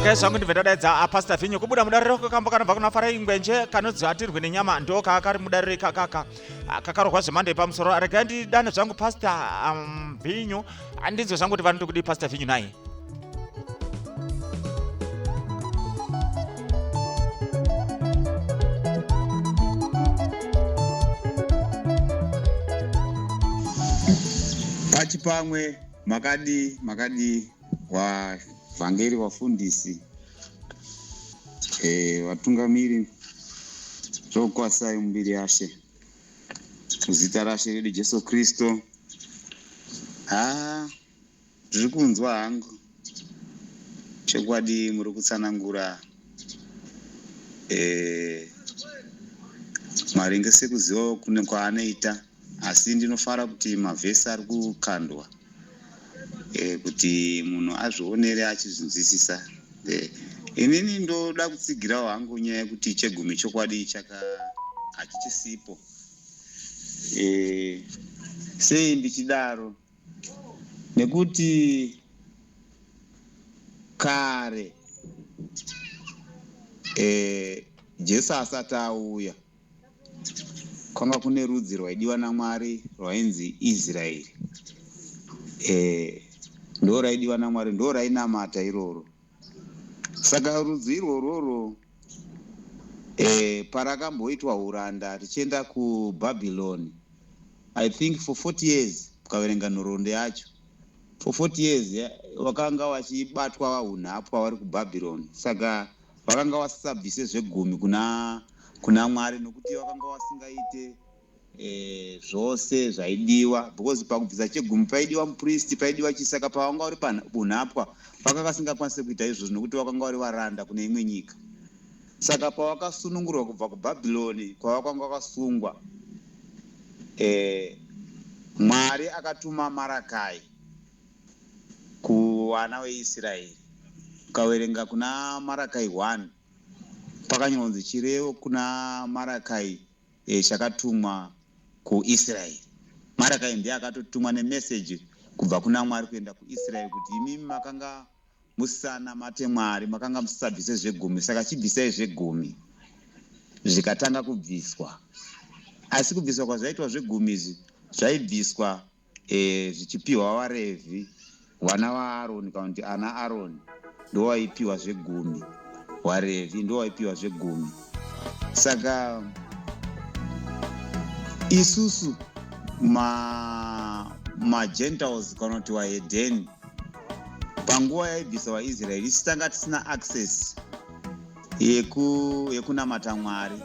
Regai zvangu ndibve ndadaidza apastor Vhinyu kubuda mudariro kwekambo kanobva kuna Farai Ngwenje kanonzi atirwe nenyama ndo kaakari mudariro ikakaka kakarohwa zvemhando yepamusoro. Regai ndidane zvangu Pastor Vhinyu andinzwe zvangu kuti vanoti kudii Pastor Vhinyu nhai. Pachipamwe makadii makadii wavhangeri wafundisi eh, vatungamiri tokwasai mumbiri yashe muzita rashe redu Jesu Kristu haa ndiri kunzwa hangu chokwadi muri kutsanangura eh, maringe sekuziva kune kwaanoita Asi ndinofara kuti mavhesi ari kukandwa e, kuti munhu azvionere achizvinzwisisa. E, inini ndoda kutsigirawo hangu nyaya yekuti chegumi chokwadi chaka hachichisipo. E, sei ndichidaro? Nekuti kare e, Jesu asati auya Kwanga kune rudzi rwaidiwa naMwari rwainzi Israeri. Eh, ndo raidiwa naMwari, ndo rainamata iroro. Saka rudzi irwororo eh, parakamboitwa uranda richienda kuBhabhironi, I think for 40 years, ukaverenga nhoroondo yacho, for 40 years wakanga wachibatwa unhapwa vari kuBhabhironi. Saka Vakanga vasisabvise zvegumi kuna kuna Mwari nokuti vakanga vasingaite eh, zvose zvaidiwa because pakubvisa chegumi paidiwa mupristi paidiwa chii saka pavanga vari panhapwa vakanga vasingakwanise kuita izvozvo nokuti vakanga vari varanda kune imwe nyika saka pavakasunungurwa kubva kubhabhironi kwavakanga vakasungwa eh, mwari akatuma marakai Kuvana veIsraeri. Ukaverenga kuna Marakai 1 pakanyorwa kunzi chirevo kuna Marakai e, chakatumwa kuIsraeri. Marakai ndiye akatotumwa nemeseji kubva kuna Mwari kuenda kuIsraeri kuti imimi makanga musanamate Mwari, makanga musisabvise zvegumi, saka chibvisai zvegumi. Zvikatanga kubviswa. Asi kubviswa kwazvaitwa zvegumi izvi zvaibviswa E, zvichipiwa vaRevhi, vana vaAroni, kana kuti ana Aroni ndowaipiwa zvegumi, vaRevhi ndowaipiwa zvegumi. Saka isusu ma magentiles kana kuti vahedheni panguva yaibvisa vaIsraeri isu tanga tisina access yeku yekunamata Mwari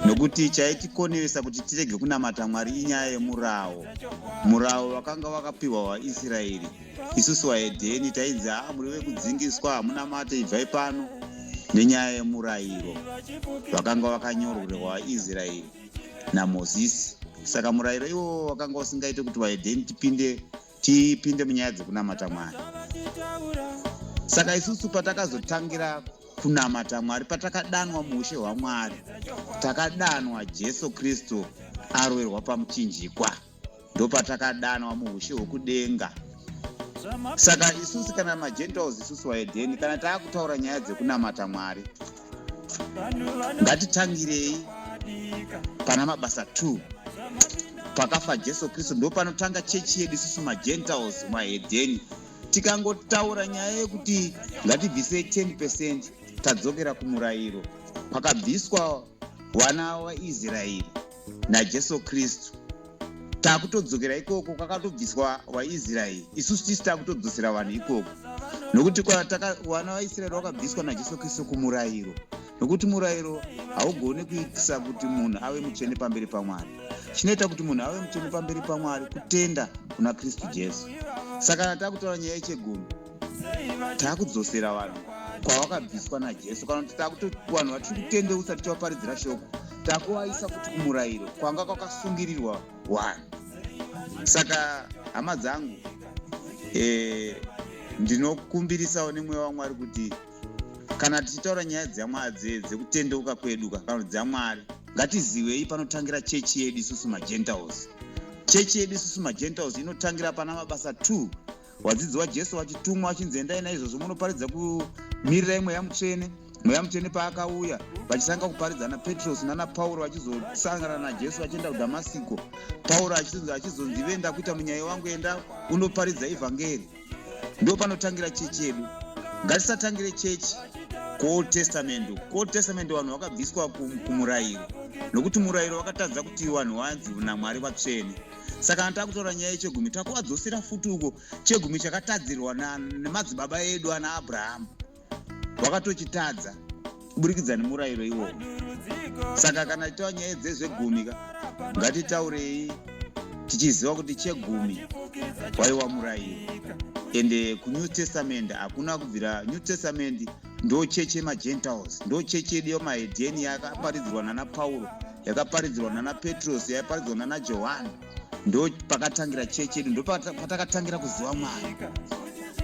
nokuti chaitikoneresa kuti tirege kunamata Mwari inyaya yemurawo. Murawo wakanga wakapiwa waIsraeri, isusu vahedheni tainzi haa muri vekudzingiswa, hamunamate, ibvai pano, nenyaya yemurayiro wakanga wakanyorerwa vaIsraeri naMozisi. Saka murayiro iwowo wakanga usingaite kuti vahedheni tipinde tipinde munyaya dzekunamata Mwari. Saka isusu patakazotangira kunamata Mwari, patakadanwa muushe hwaMwari, takadanwa Jesu Kristu aroverwa pamuchinjikwa, ndopatakadanwa muushe hwekudenga. Saka isusu kana maGentiles, isusu vaHedheni, kana taakutaura nyaya dzekunamata Mwari, ngatitangirei pana Mabasa 2 pakafa Jesu Kristu, ndopanotanga chechi yedu isusu maGentiles, mahedheni. Tikangotaura nyaya yekuti ngatibvisei 10 percent, tadzokera kumurayiro pakabviswa vana vaIsraeri naJesu Kristu. Takutodzokera ikoko kwakatobviswa vaIsraeri, isusu tisi takutodzosera vanhu ikoko, nokuti vana vaIsraeri vakabviswa naJesu Kristu kumurayiro, nokuti murayiro haugoni kuitisa kuti munhu ave mutsvene pamberi paMwari. Chinoita kuti munhu ave mutsvene pamberi paMwari kutenda kuna Kristu Jesu. Saka kana takutaura nyaya yechegumi, takudzosera vanhu kwavakabviswa naJesu, kana kuti takuto vanhu vatiri kutendeutsa tichivaparidzira shoko, takuvaisa futi kumurayiro kwanga kwakasungirirwa vanhu. Saka hama dzangu, e, ndinokumbirisawo nemweya waMwari kuti kana tichitaura nyaya dzekutendeuka kwedu kana kuti dzaMwari, ngatizivei panotangira chechi yedu isusu maGentiles. Chechi yedu isusu maGentiles inotangira pana Mabasa 2. Wadzidzi waJesu vachitumwa vachinzi endai naizvozvo munoparidza kumirirai Mweya Mutsvene. Mweya Mutsvene paakauya vachisanga kuparidza naPetrosi nana Pauro vachizosangana naJesu vachienda kuDhamasiko. Pauro achizonzi ive ndakuita munyai wangu enda unoparidza ivhangeri. Ndo panotangira chechi yedu. Ngatisatangire chechi kuOld Testament. KuOld Testament vanhu vakabviswa kumurayiro nokuti murayiro wakatadza kuti vanhu vanzi naMwari vatsvene. Saka kana takutaura nyaya yechegumi takuvadzosera futi uko chegumi chakatadzirwa nemadzibaba edu ana Abrahamu. Vakatochitadza kuburikidza nemurayiro iwowo. Saka kana tichitaura nyaya dzezvegumi ka ngatitaurei tichiziva kuti chegumi waiwa murayiro. Ende kuNew Testament hakuna kubvira. New Testament ndo chechi yemaGentiles, ndo chechi yedu yemahedheni yakaparidzirwa nana Pauro, yakaparidzirwa nana Petros, yaiparidzirwa nana Johani. Ndo pakatangira chechi yedu, ndo patakatangira kuziva Mwari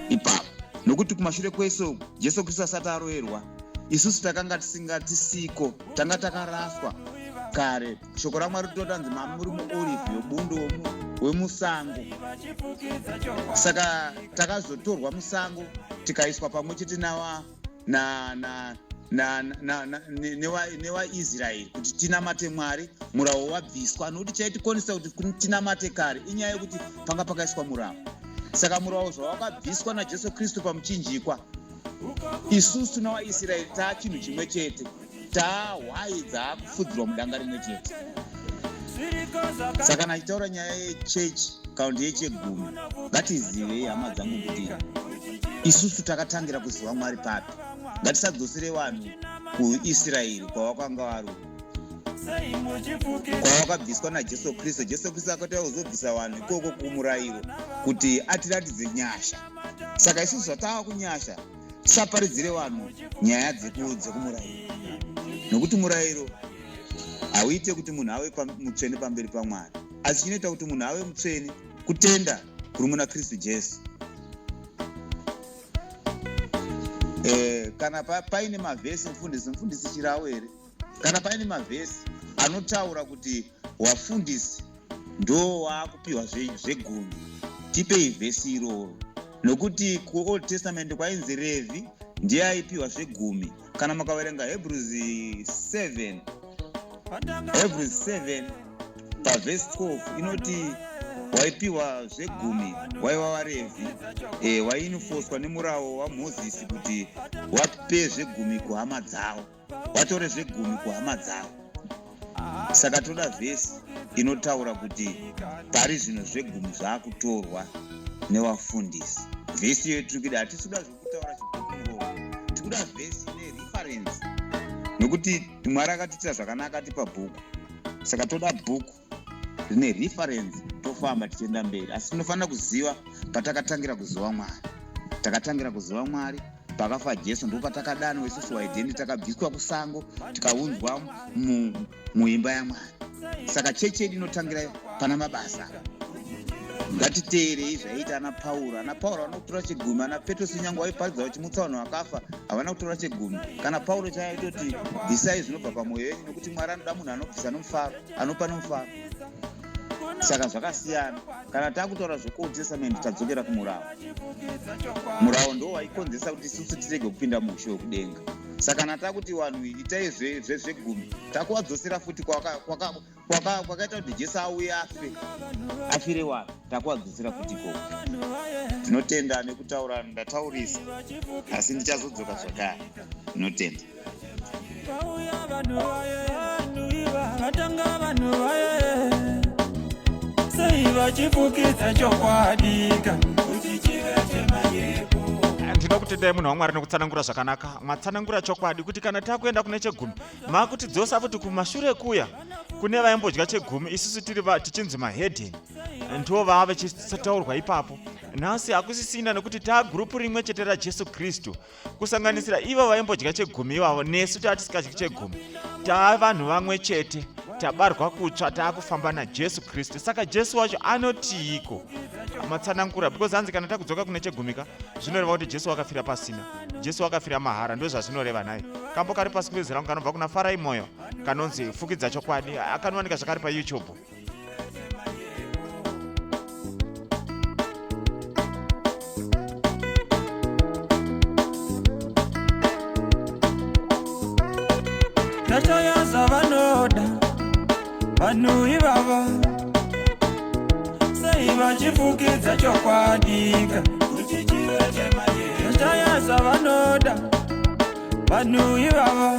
ipapo. Nokuti kumashure kwese uku Jesu Kristu asati aroerwa, isusu takanga tisinga tisiko, tanga takaraswa kare. Shoko raMwari rinotanzi mamuri muorivhi yobundo wemusango. Saka takazotorwa musango tikaiswa pamwe chete nawa na na na na na newaIsraeri kuti tinamate Mwari. Murawo wabviswa nokuti chaitikonesa kuti tinamate kare inyaya yekuti panga pakaiswa murawo. Saka murawo zvawakabviswa naJesu Kristu pamuchinjikwa, isusu nawaIsraeri taa chinhu chimwe chete, taa hwai dzaakufudzirwa mudanga rimwe chete. Saka kana achitaura nyaya yechechi kana kuti yechegumi, ngatizivei hama dzangu kuti isusu takatangira kuziva Mwari papi. Ngatisadzosere vanhu kuIsraeri kwavakanga vari, kwavakabviswa naJesu Kristu. Jesu Kristu akatouya kuzobvisa vanhu ikoko kumurayiro kuti atiratidze nyasha. Saka isusu zvatava kunyasha, tisaparidzire vanhu nyaya dzekumurayiro, nokuti murayiro hauite kuti munhu ave mutsvene pamberi paMwari, asi chinoita kuti munhu ave mutsvene kutenda kuri muna Kristu Jesu. Kana paine mavhesi, mufundisi Chirawo here, kana paine mavhesi anotaura kuti wafundisi ndo waakupiwa zvegumi, tipei vhesi iroro. Nokuti kuOld Testament kwainzi Revhi ndiye aipiwa zvegumi. Kana makaverenga Hebrews 7, Hebrews 7 pavhesi 12 inoti waipiwa zvegumi waiva vaRevhi, wainifoswa nemurawo waMozisi kuti wape zvegumi kuhama dzavo, watore zvegumi kuhama dzavo. Saka toda vhesi inotaura kuti pari zvino zvegumi zvaakutorwa nevafundisi. Vhesi iyoyo tiri kuida, hatisi kuda zvekutaura chibhuku, tikuda vhesi ine reference, nokuti Mwari akatiitira zvakanaka atipa bhuku. Saka toda bhuku rine reference, tofamba tichienda mberi. Asi tinofanira kuziva patakatangira kuziva Mwari. Takatangira kuziva Mwari pakafa Jesu, ndipo patakadanwa isusu waidheni, takabviswa kusango tikaunzwa muimba yaMwari. Saka chechi yedu inotangira pana mabasa. Ngatiteerei zvaiita ana Pauro. Ana Pauro havana kutora chegumi, ana Petrosi nyange vaiparidza vachimutsa vanhu vakafa havana kutora chegumi. Kana Pauro chaaitoti bvisai zvinobva pamwoyo yenyu, nokuti Mwari anoda munhu anobvisa nomufaro, anopa nomufaro. Saka zvakasiyana. Kana takutaura zvekuOld Testament tadzokera kumurawo. Murawo ndo waikonzesa kuti isusu tirege kupinda muushe hwekudenga. Saka kana takuti vanhu itai zvegumi, takuvadzosera futi kwakaita kuti Jesu auye afe, afire vanhu, takuvadzosera futi ikoko. Tinotenda nekutaura, ndataurisa, asi ndichazodzoka zvakare. Tinotenda. Pauya vanhu vaye, vatanga vanhu vaye, sei vachifukidza chokwadi kuti chive chemanyepo? Ndinokutendai munhu waMwari nekutsanangura zvakanaka. Matsanangura chokwadi kuti kana takuenda kune chegumi, makutidzosa futi kumashure kuya kune vaimbodya chegumi, isusu tiri tichinzi mahedheni, ndo vava vechitaurwa ipapo. Nhasi hakusisina, nekuti taagurupu rimwe chete raJesu Kristu, kusanganisira ivo vaimbodya chegumi ivavo nesu taatisikadyi chegumi, taa vanhu vamwe chete, tabarwa kutsva, taakufamba naJesu Kristu. Saka Jesu wacho anotiiko? Matsanangura, because hanzi kana takudzoka kune chegumika zvinoreva kuti Jesu wakafira pasina, Jesu wakafira mahara, ndo zvazvinoreva nhai. Kambo kari pasi kwezi rangu kanobva kuna Farai Moyo kanonzi Fukidza Chokwadi, akanowanika zvakare paYouTube. Vanhu ivava sei vachifukidza chokwadika kuti chive chemanyepo? Shaya zvavanoda vanhu ivava,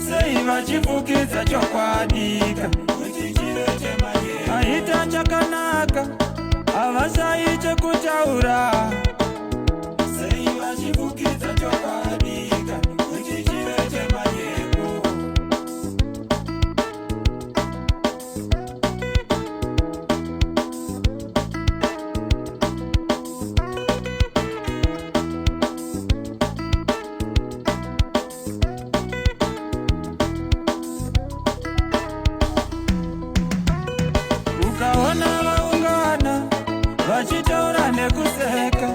sei vachifukidza chokwadika kuti chive chemanyepo? Aita chakanaka havashayi chekutaura, sei vachifukidza chokwadika kuti chive chemanyepo? Ukaona vaungana vachitaura nekuseka,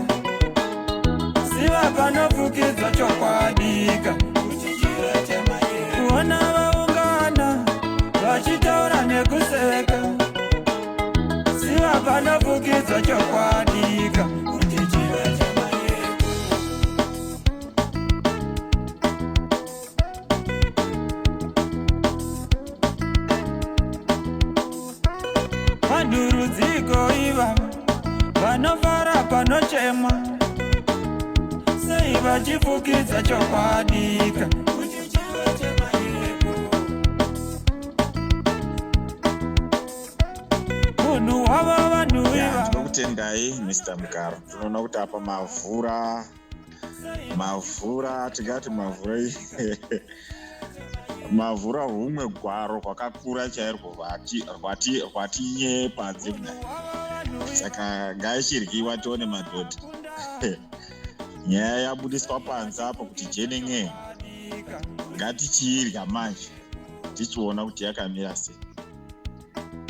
ziva panofukidzwa chokwadika. Kuona vaungana vachitaura nekuseka, ziva panofukidzwa chokwadika kuti chive chemanyepo. Vanhu rudziko ivava vanofara panochemwa, sei vachifukidza chokwadika kuti chive chemanyepo? Munhu wava vanhu Ya, ivava. Ndinokutendai, Mr Mugaro. Tinoona kuti apa mavhura, mavhura, tingati mavhura, mavhura humwe gwaro rwakakura chairwo rwatinyepa dzimwe. Saka ngaichiryiwa tione madhodha. Nyaya yabudiswa panze apo kuti jenenge, ngatichiirya manje tichiona kuti yakamira sei.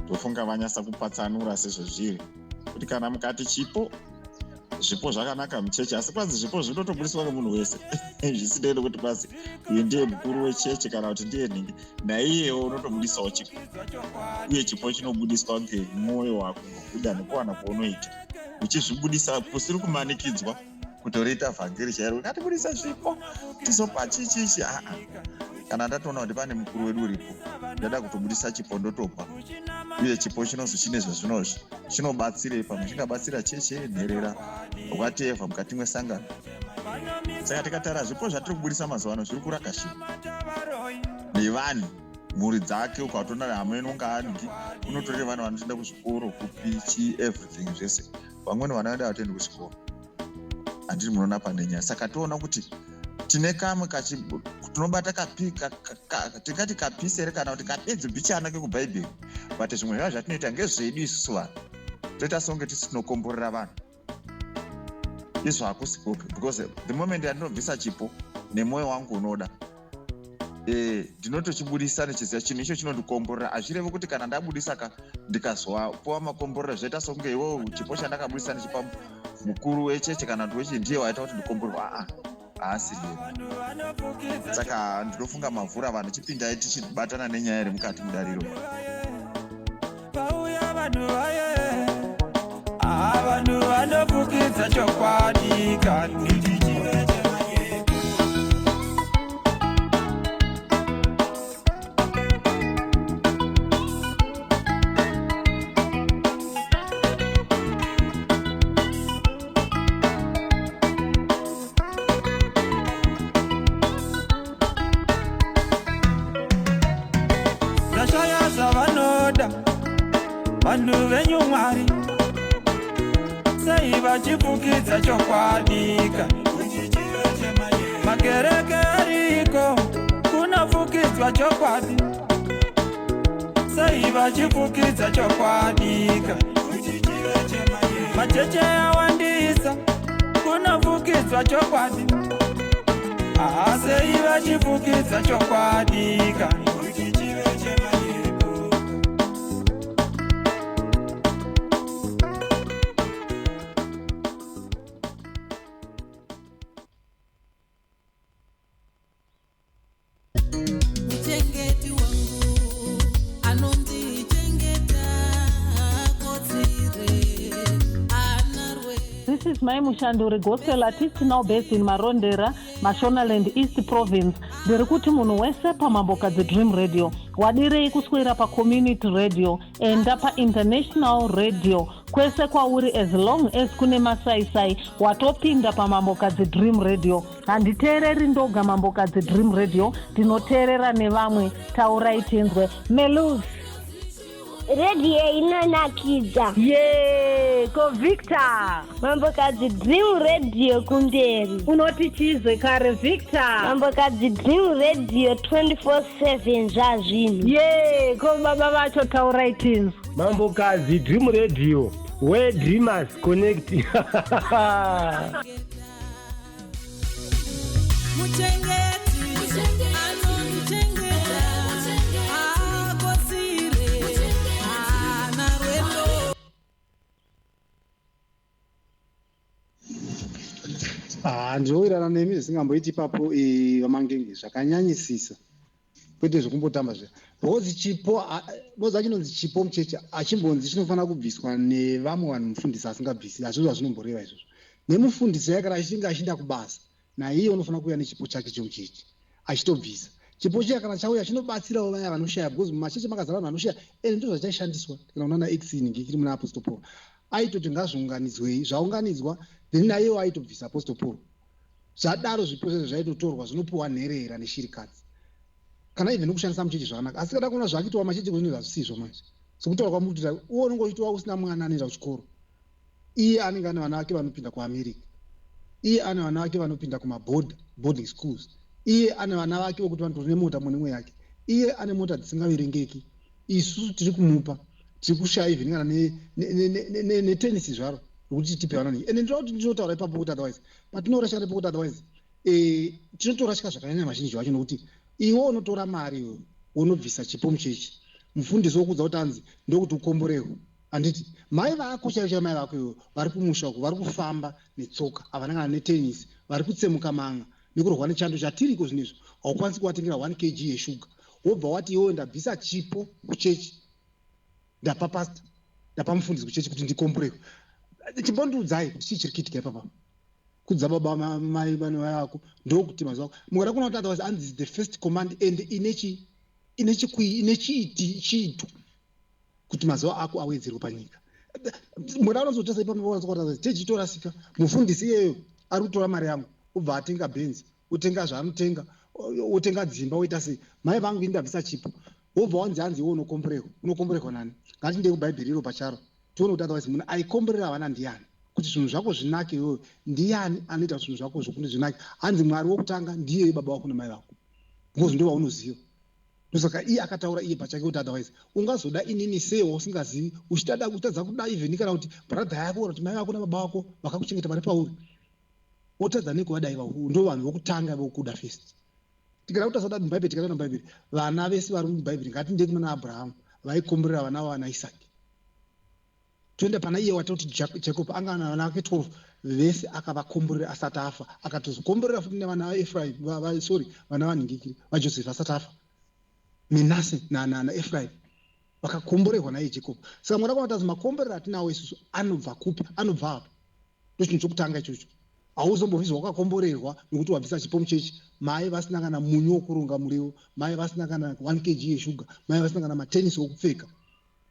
Ndofunga vanyasa kupatsanura sezvezviri kuti kana mukati chipo, zvipo zvakanaka muchechi, asi kwanzi zvipo zvinotobudiswa nemunhu wese, zvisinei nekuti kwazi uyu ndiye mukuru wechechi kana kuti ndiye nhingi. Naiyewo unotobudisawo chipo, uye chipo chinobudiswa ngemwoyo wako, ngokuda nekuwana kwaunoita uchizvibudisa, kusiri kumanikidzwa kutoriita vhangeri chairo, ngatibudisa zvipo tizopa chichichi. Aa, kana ndatoona kuti pane mukuru wedu uripo, ndada kutobudisa chipo, ndotopa. Uye chipo chinozi chine zvazvinozvi chinobatsirei, pamwe chingabatsira cheche, nherera, whatever mukati mwesangano. Saka tikatara zvipo zvatiri kubudisa mazuva ano zviri kurakashiwa nevanhu, mhuri dzake. Ukatoona hama inonga angi unotorere vanhu vanotoenda kuzvikoro kupichi, everything zvese. Vamweni vana vedu havatoendi kuzvikoro, handiti? Munoona pane nyaya. Saka toona kuti tine kamwe tinobata tingati kapisi here kana kuti kabedzi bichana kekubhaibheri, but zvimwe zvava zvatinoita ngezvedu isusu vanhu, toita songe tisi tinokomborera vanhu. Izvo hakusi kupi, because the moment yandinobvisa chipo nemwoyo wangu unoda, ndinotochibudisa nechiziva chinhu icho chinondikomborera. Hazvirevi kuti kana ndabudisa ka ndikazopuwa makomborero, zvoita sokunge iwo chipo chandakabudisa ndichipa mukuru wecheche kana kuti wechi ndiye waita kuti ndikomborerwa. Aa, haasiriyo. Saka ndinofunga mavhura vanhu, chipindai tichibatana nenyaya iri mukati mudariro. Pauya vanhu vaye, ah, vanhu vanofukidza chokwadi kuti chive chemanyepo. Ndashaya zvavanoda vanhu venyu Mwari, sei vachifukidza chokwadika? Makereke ariko kunofukidzwa chokwadi, sei vachifukidza chokwadika? Macheche awandisa kunofukidzwa chokwadi. Aha, sei vachifukidza chokwadika kuti chive chemanyepo? Muchengeti wangu anondichengeta, kotsire anarwe. This is Mai Mushanduri, gospel artist now based in Marondera, Mashonaland East Province. Ndiri kuti munhu wese paMambokadzi Dream Radio. Wadirei kuswera pacommunity radio? Enda painternational radio kwese kwauri as long as kune masaisai watopinda pamambokadzi Dream Radio. Handiteereri ndoga Mambokadzi Dream Radio, ndinoteerera nevamwe. Taurai tinzwe. Melus. Redhiyo inonakidza. Ye ko Victor. Mambokadzi Dream Radio kumberi. Unoti chizwe kare Victor. Mambokadzi Dream Radio 24/7 zvazvinhu. Ye ko baba vacho, taurai tinzwe. Mambokadzi Dream Radio, where dreamers connect. Muchengeti anondichengeta, akosire ana rwendo. Ah, ndinowirirana nemi zvisingamboiti ipapo, vaMangenge, zvakanyanyisisa, kwete zvekumbotamba zviya, because chipo, because achinonzi chipo muchechi achimbonzi chinofanira kubviswa nevamwe vanhu, mufundisi asingabvisi. Hazvizvo zvazvinomboreva izvozvo. Nemufundisi yake kana achinge achienda kubasa, naiye unofanira kuuya nechipo chake chemuchechi achitobvisa chipo chiya. Kana chauya chinobatsirawo vaya vanoshaya, because mumachechi makazara vanhu vanoshaya, ende ndo zvachaishandiswa. Kana unana x ngekiri muna Apostle Paul, aitoti ngazviunganidzwei, zvaunganidzwa, then naiyewo aitobvisa Apostle Paul. Zvadaro zvipo zvezvo zvaitotorwa zvinopiwa nherera neshirikadzi, kana even nokushandisa muchechi zvakanaka. Asi kada kuona zvakuitwa machechi kuzvinhu hazvisizvo manje. Sokutaura kwamukuti uwe unenge uchitova usina mwana anoenda kuchikoro, iye anenge ane vana vake vanopinda kuAmerica, iye ane vana vake vanopinda kumaboard boarding schools, iye ane vana vake vokuti vanotori nemota mune imwe yake, iye ane mota dzisingaverengeki. Isusu tiri kumupa, tiri kushaya even kana netenisi zvaro rokuti tipe vana. Ende ndinoda kuti ndinotaura ipapo kuti otherwise patinorashika nepo kuti otherwise tinotorashika zvakanyanya mazhinji vacho, nokuti iwe unotora mari iwe unobvisa chipo muchechi, mufundisi wokudza kuti anzi ndokuti ukomborerwe. Handiti mai vako chaivo chaivo, mai vako iwe vari kumusha uko, vari kufamba netsoka, havana kana netenisi, vari kutsemuka manga nekurwa nechando chatiriko zvinezvi, haukwanisi kuvatengera 1 kg yeshuga, wobva wati iwewe ndabvisa chipo kuchechi, ndapa pasta, ndapa mufundisi kuchechi kuti ndikomborerwe. Chimbondiudzai kuti chii chiri kuitika ipapa? Kudza baba mai vane vako ndokuti mazuva ako. Mukada kuona kuti otherwise anzi the first command and ine chiiti chiito kuti mazuva ako awedzerwe panyika. Mukada unozotasa ipapo techitorasika. Mufundisi iyeyo ari kutora mari yangu, ubva atenga bhenzi, utenga zvaanotenga, otenga dzimba, oita sei. Mai vangu, ini ndabvisa chipo, wobva wanzi hanzi iwe unokomborerwa. Unokomborerwa nani? Ngatinde kubhaibheri iro pacharo tione kuti otherwise munhu aikomborera vana ndiani kuti zvinhu zvako zvinake. Iwewe ndiani anoita kuti zvinhu zvako zvokuti zvinake? Hanzi Mwari wokutanga ndiye baba vako namai vako, because ndo vaunoziva. Ndosaka iye akataura iye pachake kuti otherwise ungazoda inini sei wausingazivi, uchitada kutadza kuda even kana kuti brother yako, kana kuti mai vako nababa vako vakakuchengeta vari pauri, wotadza nei kuvadai? Ndo vanhu vokutanga vokuda first. Tikada kutasada mubhaibheri, tikada mubhaibheri vana vese vari mubhaibheri, ngatinde kuna Abrahamu, vaikomborera vana vavana Isaki. Toenda pana iye watoti Jacob, anga ana vana vake 12 vese akavakomborera asati afa. Akatozokomborera futi nevana vaEfraim, sorry, vana vanhingikiri vaJoseph asati afa, Menase naEfraim vakakomborerwa naiye Jacob. Saka mwada kuona kuti makomborero atinawo isusu anobva kupi? Anobva apo. Ndochinhu chokutanga ichocho. Hauzombobvizwa wakakomborerwa nokuti wabvisa chipo muchechi, mai vasina kana munyu wokurunga muriwo, mai vasina kana 1 kg yeshuga, mai vasina kana matenisi okupfeka,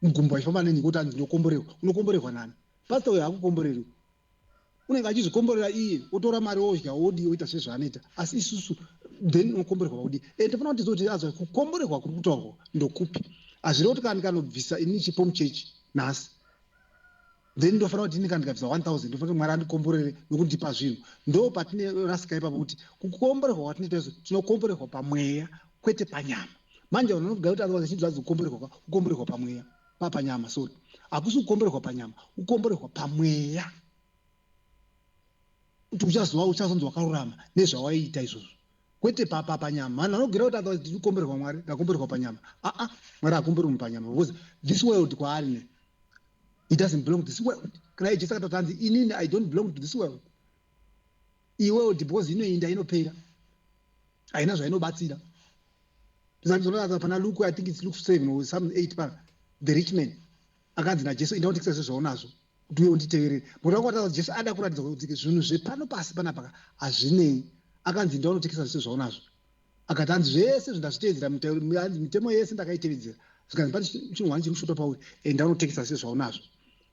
mugumbo achifamba nenyika, kuti anzi ndinokomborerwa. Unokomborerwa nani? Pasta uyo haakukomborerwi, unenge achizvikomborera iye, otora mari odya, odii, oita sezvaanoita. Asi isusu then unokomborerwa pakudii? Ende tofanira kuti tizive kuti azwa kukomborerwa kuri kutaurwa ndokupi. Hazvirevi kuti kana ndikanobvisa ini chipo muchechi nhasi, then ndofanira kuti ini kana ndikabvisa 1000 ndofanira kuti Mwari andikomborere nokundipa zvinhu. Ndo patinerasika ipapo, kuti kukomborerwa kwatinoita isu tinokomborerwa pamweya, kwete panyama. Manje vanhu vanogara kuti otherwise chinhu zvazi kukomborerwa, kukomborerwa pamweya, panyama, sorry, hakusi kukomborerwa panyama, kukomborerwa pamweya, kuti uchazova uchazonzi wakarurama nezvawaiita izvozvo, kwete panyama. Vanhu vanogera kuti otherwise ndiri kukomborerwa, Mwari, ndakomborerwa panyama. Aa, Mwari hakomborerwi panyama, because this world kwaari ne he doesn't belong to this world. Kana iye Jesu akatoti hanzi inini I don't belong to this world. Iworld because inoinda, inopera, haina zvainobatsira. Pana Luke, I think it's Luke 7 or some 8, pana the rich man akanzi naJesu, "Enda undikisa zvaunazvo kuti uye unditeverere." Muda kuwataza Jesu ada kuratidza kuti zvinhu zvepano pasi panapa hazvinei. Akanzi, "Enda unotengesa zvese zvaunazvo." Akati hanzi zvese zvindazviteedzera, hanzi mitemo yese ndakaitevedzera. Zvikanzi pane chinhu wani chiri kushota pauri, enda unotengesa zvese zvaunazvo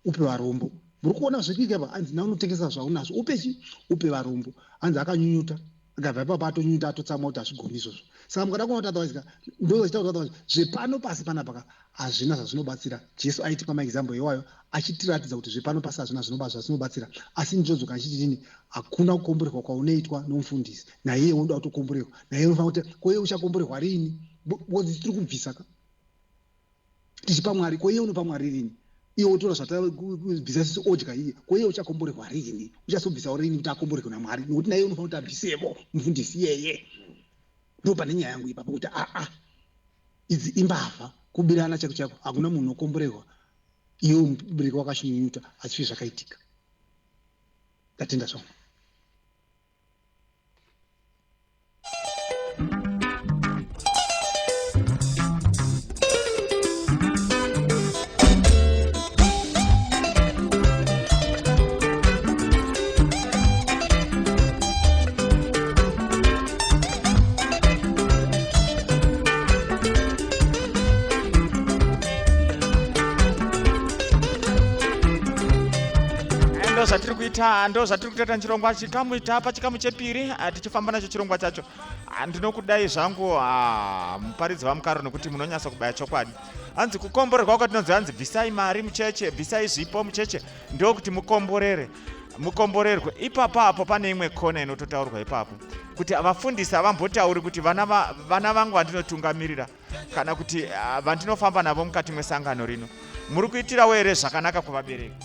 upe varombo. Muri kuona zviri kuitika pa? Hanzi naunotengesa zvaunazvo upe chi upe varombo. Hanzi akanyunyuta, akabva ipapo atonyunyuta, atotsamwa kuti hazvigoni izvozvo. Saka mukada kuona kuti otherwise ka, ndozachiita kuti otherwise zvepano pasi panapa ka hazvina zvazvinobatsira. Jesu aitipa maexample iwayo achitiratidza kuti zvepano pasi hazvina zvazvinobatsira. Asi ndinodzoka ndichiti nini, hakuna kukomborerwa kwaunoitwa nomufundisi naiye unoda kutokomborerwa naiye, unofanira kuti koiye uchakomborerwa rini? Because tiri kubvisa ka tichipa Mwari, koiye unopa Mwari rini? Iye otora zvatabvisa sisi odya iye, koiye uchakomborerwa rini? Uchazobvisawo rini kuti akomborerwe naMwari? Nokuti naiye unofanira kuti abvisevo mufundisi iyeye. Ndo pane nyaya yangu ipapo, kuti aa, idzi imbavha, kubirana chaiko chaiko. Hakuna munhu unokomborerwa iwe mubereki wakashinyunyuta, hachifi zvakaitika. Ndatenda zvangu. Ndo zvatiri kuita, ndo zvatiri kutoita chirongwa chikamu tapa chikamu chepiri, tichifamba nacho chirongwa chacho. Ndinokudai zvangu, muparidzi vaMukaro, nekuti munonyatsa kubaya chokwadi. Hanzi kukomborerwa kwatinonzi, hanzi bvisai mari mucheche, bvisai zvipo mucheche, ndokuti mukomborere, mukomborerwe. Ipapo apo pane imwe kona inototaurwa ipapo kuti vafundisi havambotauri kuti vana vana vangu vandinotungamirira kana kuti vandinofamba navo mukati mwesangano rino, muri kuitirawo here zvakanaka kuvabereki?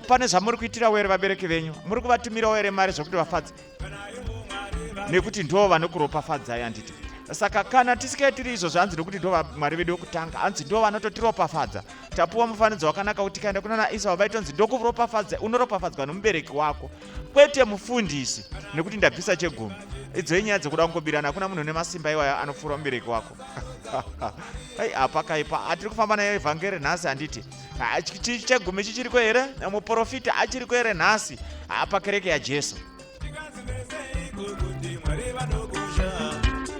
Pane zvamuri kuitirawo here vabereki venyu? Muri kuvatumirawo here mari zvokuti vafadze? Nekuti ndo vanokuropafadzai, handiti? Saka kana tisikaitiri izvozvo, hanzi nokuti ndo Mwari vedu wekutanga, hanzi ndo vanototiropafadza. Tapuwa mufananidzo wakanaka kuti tikaenda kuna naIsau vaitonzi ndokuropafadza, unoropafadzwa nomubereki wako kwete mufundisi, nekuti ndabvisa chegumi. Idzo inyaya dzekuda kungobirana. Hakuna munhu nemasimba iwayo anopfuura mubereki wako. Ai, apa kaipa. Hatiri kufamba nayo evhangeri nhasi, handiti? Chegumi chichiriko here? Muprofita achiriko here nhasi pakereke yaJesu?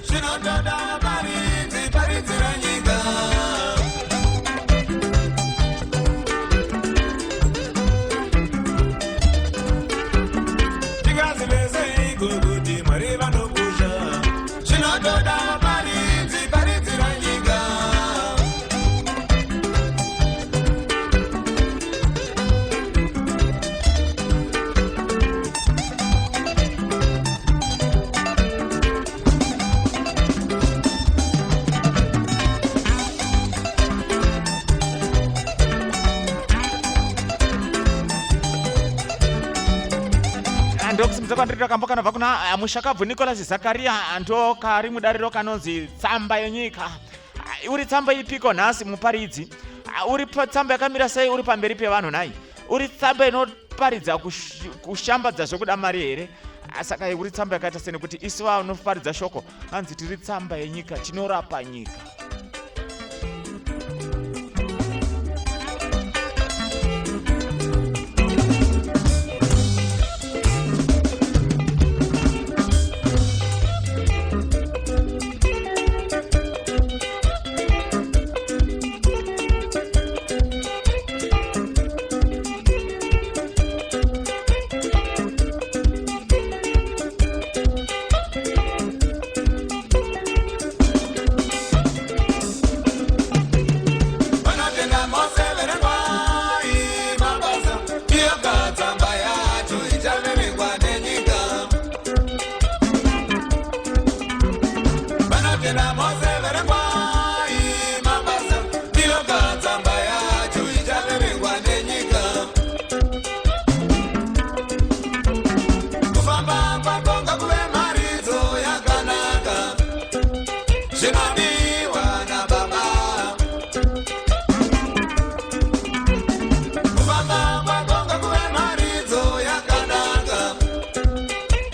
Zvinotoda paridzi paridzira nyika. Tingaziveseiko kuti Mwari vanokusha? Zvinotoda paridzi paridzira nyika. Ndokusimudza kwandiri kambo kanobva kuna mushakabvu Nicholas Zakaria, ndo kari mudariro kanonzi Tsamba Yenyika. Uri tsamba ipiko nhasi, muparidzi? Uri tsamba yakamira sei uri pamberi pevanhu nhai? Uri tsamba inoparidza kushambadza zvekuda mari here? Saka uri tsamba yakaita sei? Nekuti isu vanoparidza shoko, hanzi tiri tsamba yenyika, tinorapa nyika. Vanotenda Mose, verengwai mabasa, iyoga tsamba yacho ichaverengwa nenyika. Vanotenda Mose, verengwai mabasa, iyoga tsamba yacho ichaverengwa nenyika. Kufamba kwako ngakuve mharidzo yakanaka, zvinodiwa nababa. Kufamba kwako ngakuve mharidzo yakanaka,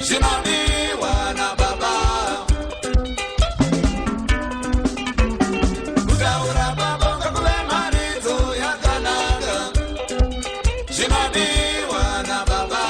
zvinodiwa nababa. Kutaura kwako ngakuve mharidzo yakanaka, zvinodiwa nababa.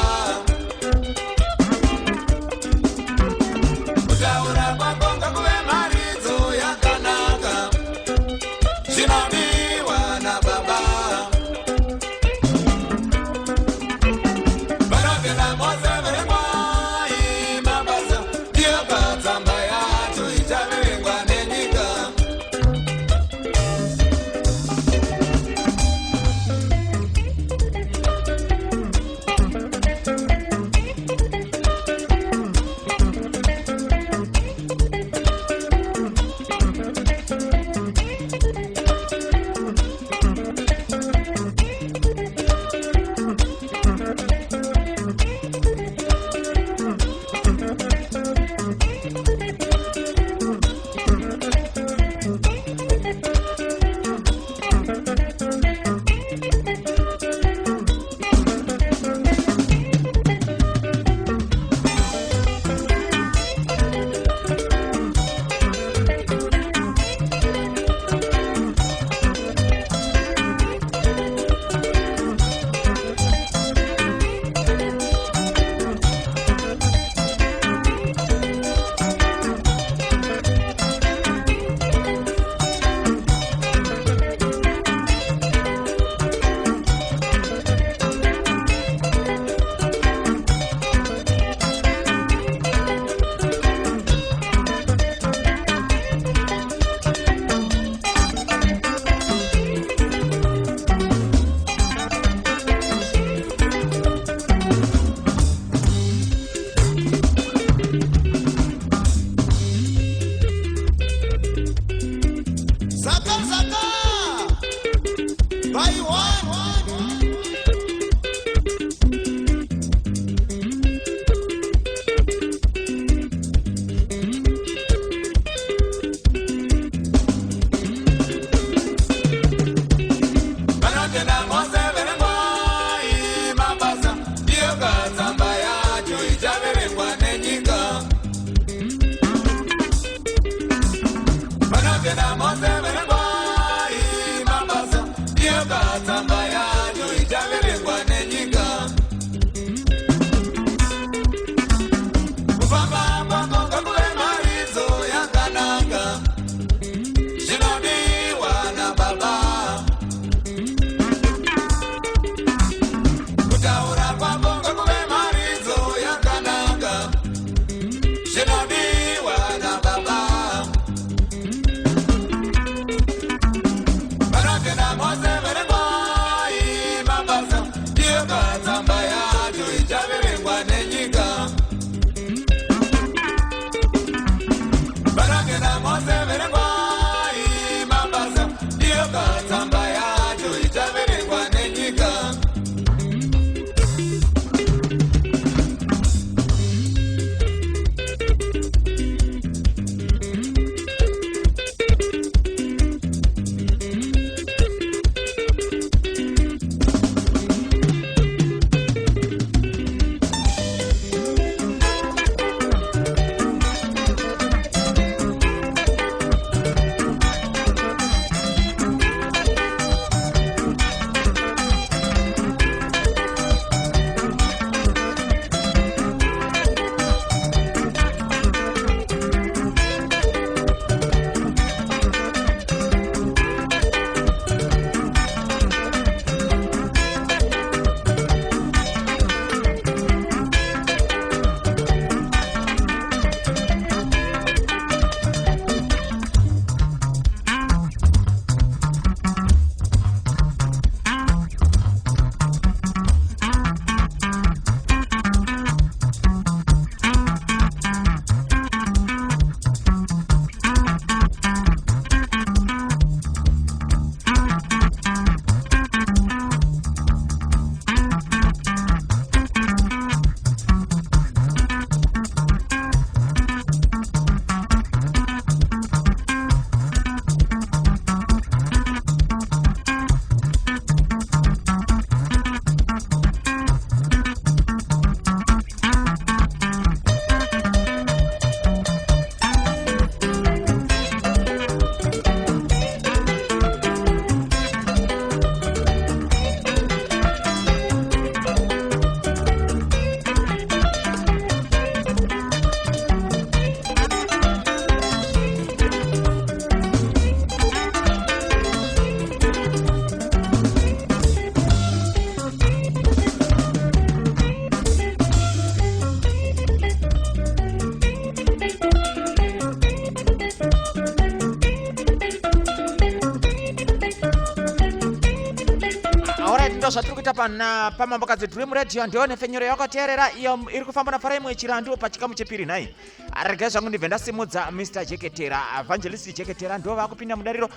panapa na pamambokadzi Dream Radio ndiyo nhepfenyuro yawakateerera iyo iri kufamba naFarai imwe Chirandu pachikamu chepiri. Nhai, regai zvangu ndibve ndasimudza Mr Jeketera, Evangelist Jeketera, ndo vakupinda mudariro,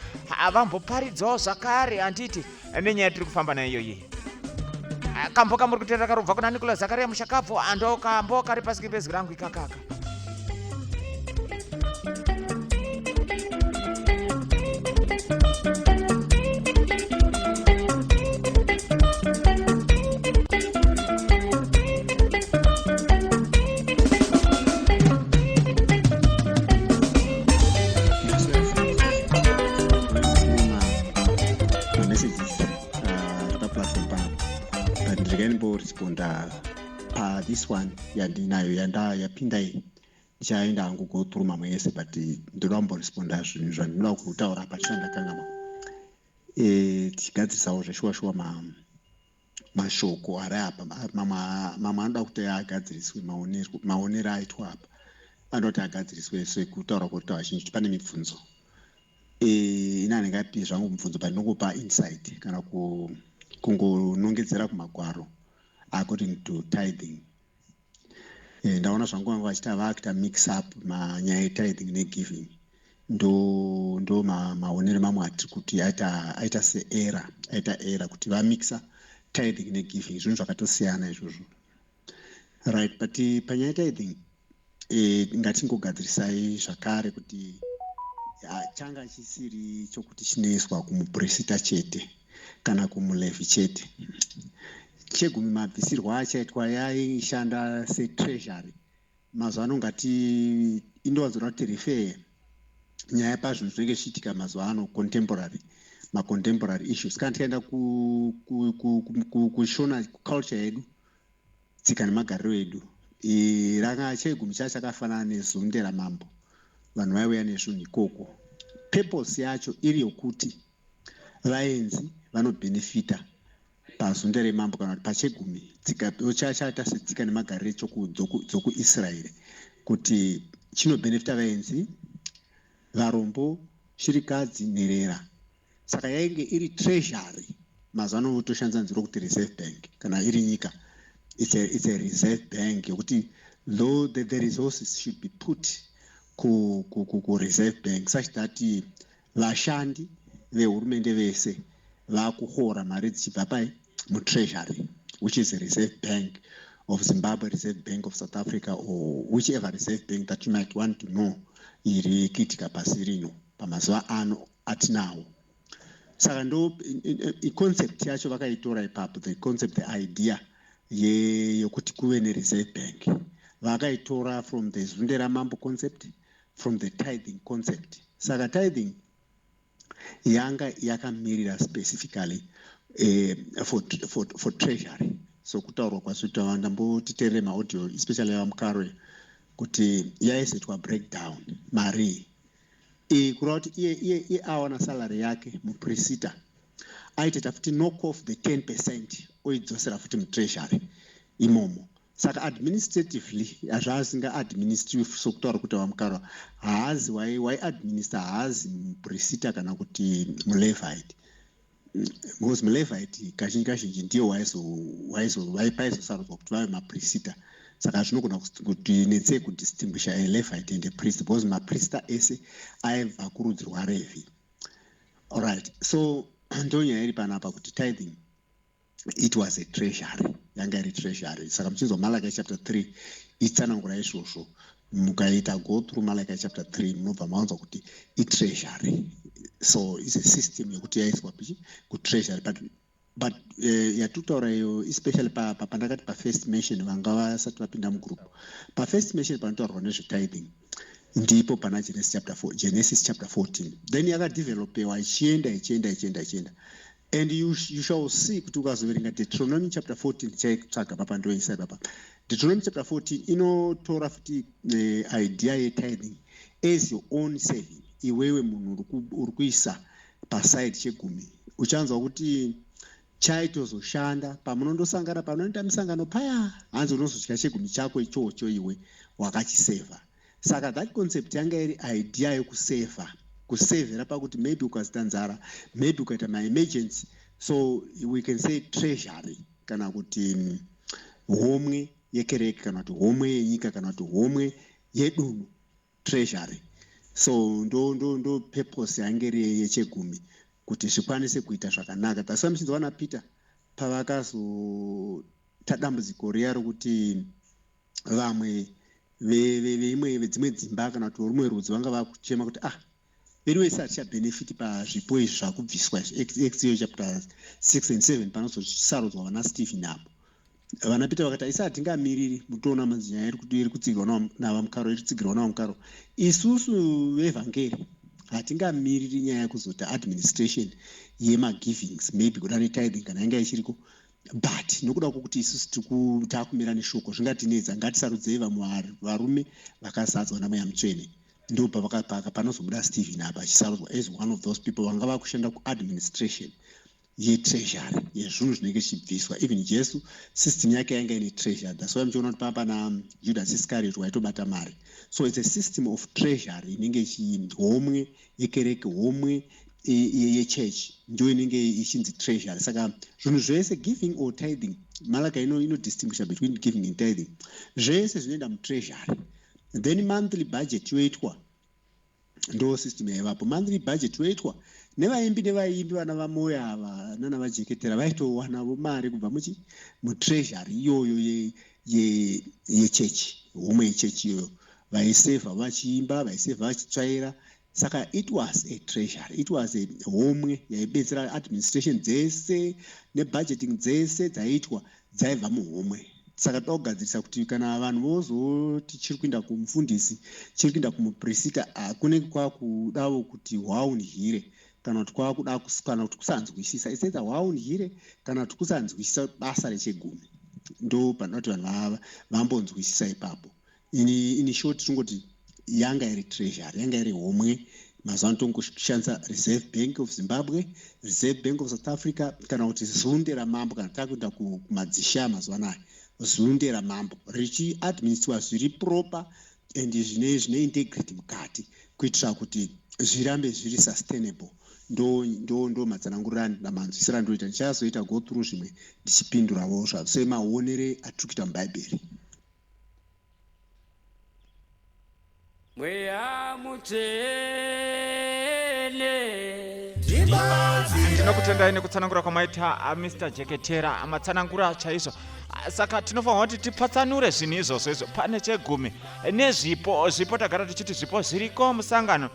vamboparidzawo zvakare, handiti, nenyaya yatiri kufamba nayo iyi. Kambo kamuri kuteerera karubva kuna Nicolas Zakaria Mushakabvu, ando kambo kari pasiki pezwi rangu ikakaka. Mamessages ari paplatform panapa, but ndirikai ndimboresponda pa this one yandinayo yanda yapinda iyi. Ndichaenda hangu go through mamwe ese, but ndoda kumboresponda zvinhu zvandinoda kutaura apa chandakangama, tichigadzirisawo zveshuwa shuwa mashoko ari apa. Mamwe anoda kuti agadziriswe, maonero aitwa apa anoda kuti agadziriswe, sekutaura kuri vazhinji kuti pane mibvunzo. Ini handingapi zvangu mubvunzo, but ndinongopa insight kana kungonongedzera kumagwaro according to tithing. Ndaona zvangu vanga vachita vakuita mix up manyaya etithing negiving. Ndo maonero mamwe atiri kuti aita seerror, aita error kuti vamixa tithing negiving, zvinhu zvakatosiyana izvozvo, right? But panyaya yetithing, ngatingogadzirisai zvakare kuti changa chisiri chokuti chinoiswa kumupurisita chete kana kumuLevhi chete. Chegumi mabvisirwo achaitwa yaishanda setreasury. Mazuva ano ngati indowanzoda kuti refer nyaya pazvinhu zvinenge zvichiitika mazuva ano, contemporary, macontemporary issues. Kana tikaenda kuShona culture yedu, tsika nemagariro edu, ranga chegumi chacho chakafanana nezunde ramambo. Vanhu vaiuya nezvinhu ikoko. Purpose yacho iri yokuti vaenzi vanobhenefita pazunde remambo kana kuti pachegumi. Tsika chachaita setsika nemagariro dzokuIsraeri kuti chinobhenefita vaenzi, varombo, shirikadzi, nherera. Saka yainge iri treasury. Mazuva ano toshandisa nzira yokuti reserve bank. Kana iri nyika, it's a reserve bank yokuti though the resources should be put kureserve bank such that vashandi vehurumende vese vakuhora mari dzichibva pai mutreasury, which is a Reserve Bank of Zimbabwe, Reserve Bank of South Africa, or whichever reserve bank that you might want to know iri kuitika pasi rino pamazuva ano atinawo. Saka ndo iconcept yacho vakaitora ipapo, the concept, the idea yokuti kuve nereserve bank, vakaitora from the zunde ramambo concept, from the tithing concept. Saka tithing yanga yakamirira specifically for treasury. So kutaurwa kwazvitoita, ndambotiteerere maaudio, especially yavaMukarwe, kuti yaizoitwa breakdown mari iyi, kureva kuti iye awana salary yake, muprisita aitoita futi knock off the 10%, oidzosera futi mutreasury imomo. Saka administratively zvaasinga-administri, sokutaura kuti vaMukarwa haazi waiadminister, haazi muprisita kana kuti muLevite, because muLevite kazhinji kazhinji ndiyo paizosarudzwa kuti vave maprisita. Saka zvinogona kuti netsei kudistinguisha a Levite and a priest, because maprista ese aibva kurudzi rwaRevhi. Alright, so ndo nyaya iri panapa kuti tithing, it was a treasury, yanga iri treasury. Saka muchinzwa Malachi chapter 3 itsanangura izvozvo, mukaita go through Malachi chapter 3, munobva mawanzwa kuti itreasury. So is a system yekuti yaiswa pichi kutreasury. But yatutaura iyo, especially pandakati pafirst mention, vanga vasati vapinda mugroup, pafirst mention panotaurwa nezvetithing ndipo pana Genesis chapter 4, Genesis chapter 14. Then yakadevelopewa ichienda, ichienda, ichienda, ichienda, and you shall see kuti ukazoverenga Deuteronomy chapter 14, chaitsvaga papa, ndoisa papa, Deuteronomy chapter 14 inotora futi idea yetithing as your own saving. Iwewe munhu uri kuisa paside chegumi, uchanzwa kuti chaitozoshanda pamunondosangana, panoenda misangano paya, hanzi unozodya chegumi chako ichocho iwe wakachisevha. Saka that concept yanga iri idea yokusevha, kusevhera pakuti maybe ukazoita nzara, maybe ukaita maemergency. So we can say treasury. kana kuti homwe yekereke kana kuti homwe yenyika kana kuti homwe yedunhu, treasury. So ndo ndo ndo purpose yange iri yechegumi, kuti zvikwanise kuita zvakanaka. That's why muchinzwa vana Peter pavakazota dambudziko riya rokuti vamwe veimwe vedzimwe dzimba kana kuti rumwe rudzi vanga vakuchema kuti, ah, vedu vese hatichabhenefiti pazvipo izvi zvakubviswa izvi. Acts chapter 6 and 7, panozosarudzwa vana Stephen apo vana Peter vakati, aisi hatingamiriri mutoona manzi nyaya iri kutsigirwa navaMukaro, iri kutsigirwa navaMukaro. Isusu vevhangeri hatingamiriri nyaya yekuzota administration yemagivings, maybe kuda netithing kana yanga ichiriko, but nokuda kwokuti isusu taakumira neshoko zvingatinetsa, ngatisarudzei vamwe varume vakazadzwa naMweya Mutsvene. Ndo panozobuda Stephen apa achisarudzwa as one of those people vanga vakushanda kuadministration yetreasury yezvinhu zvinenge zvichibviswa. Even Jesu, system yake yanga ine treasury. That's why muchiona kuti papa naJudas Iscariot waitobata mari. So it's a system of treasury inenge homwe yekereke, homwe yechurch, ndo inenge ichinzi treasury. Saka zvinhu zvese, giving or tithing, Malaka inodistinguisha between giving and tithing, zvese zvinoenda mutreasury. Then monthly budget yoitwa, ndo system yaivapo. Monthly budget yoitwa nevaimbi, nevaimbi vana vaMoyo ava nana vaJeketera vaitowanavo mari kubva muchi mutreasury iyoyo yechechi, homwe yechechi iyoyo. Vaisevha vachiimba, vaisevha vachitsvaira. Saka it was a treasury, it was a homwe yaibetsera administration dzese nebudgeting dzese dzaiitwa dzaibva muhomwe. Saka toda kugadzirisa kuti kana vanhu vozoti chiri kuinda kumufundisi, chiri kuinda kumupurisita, kunenge kwakudawo kuti hwaunhire kana kuti kwakuda kana kuti kusanzwisisa isetsa hwaunhire kana kuti kusanzwisisa basa rechegumi. Ndo panoda kuti vanhu vambonzwisisa ipapo. In short, tingoti yanga iri treasury, yanga iri homwe. Mazuva ano tongoshandisa Reserve Bank of Zimbabwe, Reserve Bank of South Africa, kana kuti zunde ramambo. Kana takuenda kumadzisha mazuva anaya, zunde ramambo richiadministrwa zviri proper and zvine integrity mukati, kuitira kuti zvirambe zviri sustainable. Ndo matsananguriro namanzwisiro andoita. Ndichazoita go through zvimwe ndichipindurawo semaonere atiri kuita mubhaibheri. Mweya Mutsvene. Ndinokutendai nekutsanangura kwamaita, Mr Jeketera, matsanangura chaizvo. Saka tinofanira kuti tipatsanure zvinhu izvozvo izvo. Pane chegumi nezvipo. Zvipo tagara tichiti zvipo zviriko musangano,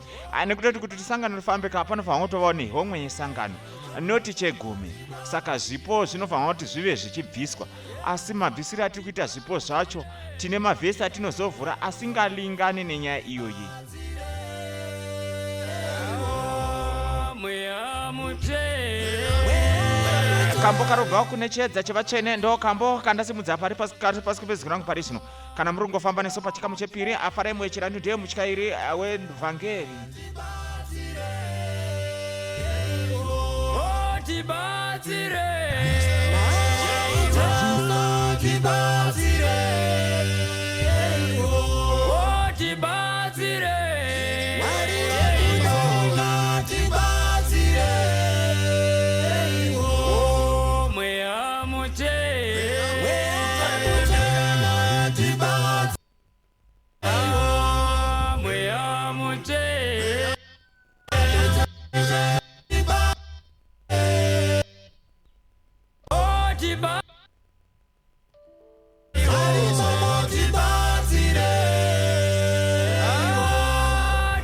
nekutoti kuti sangano rifambe ka, panofanira kutovawo nehomwe yesangano, noti chegumi. Saka zvipo zvinofanira kuti zvive zvichibviswa, asi mabvisiro atiri kuita zvipo zvacho, tine mavhesi atinozovhura asingalingani nenyaya iyoyi. Mweya Mutsvene. Kambo karobva kune Chiedza Chevatsvene, ndo kambo kandasimudza pari pasi pezwi rangu pari zvino. Kana muri kungofamba nesu pachikamu chepiri, afarai Muwechirandu ndiye mutyairi wevhangeri. Tibatsire. Tibatsire. Tibatsire. Tibatsire. Mweya Mutsvene. Tibatsire. Mweya Mutsvene. Tiba Tibatsire.